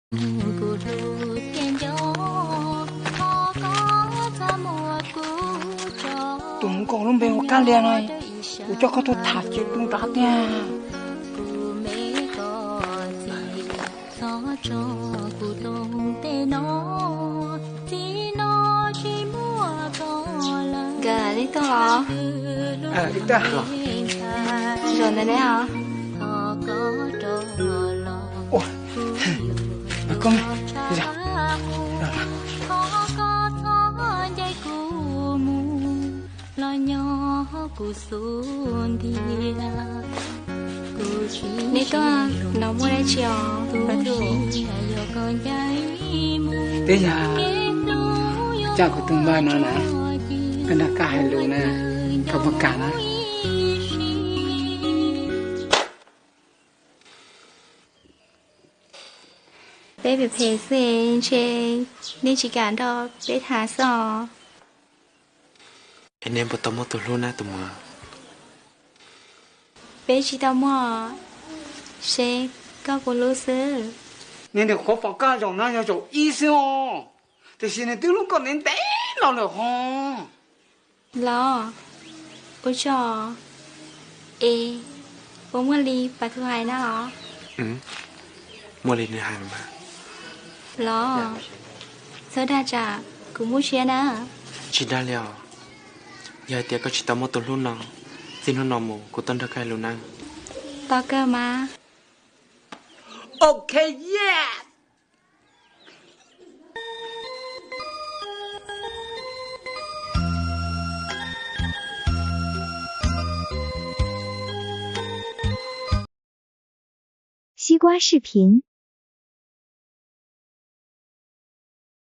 Tus hluas nkauj lub npe hu Kab Lias no, kuv coj koj tuaj tham ces tu nrad tiag. Nkawd li tuaj los? Li tuaj. Zaum ntawd ne os. Ua, koj me, neb tuaj no muaj dab tsi os? Twb yog coj kuv tus npawg no na, koj nrog koj hais lus na, koj puas kam na? Peb phem phem xwb ntshe nej tsis kam nrog peb tham xwb os. Es neb puas tau muaj tus hlub na tus muam? Peb tsis tau muaj, seb koj puas hlub xwb. Niag nws qhuav pom koj zaum no yog zaum ib xwb os, tiam sis nws twb hlub koj ntev ntev los lawm hos. Los, ua tsaug. Es puas muaj li Pas Thu hais na os? Muaj li nws hais mas. Los, txhob dag tsam kuv muaj siab na. Tsis dag li os. Yog hais tias koj tsis tau muaj tus hlub no, txij hnub no mus kuv tuaj nrog koj hais lus nawb. Tos kawg mas. Ok, yes. 西瓜视频。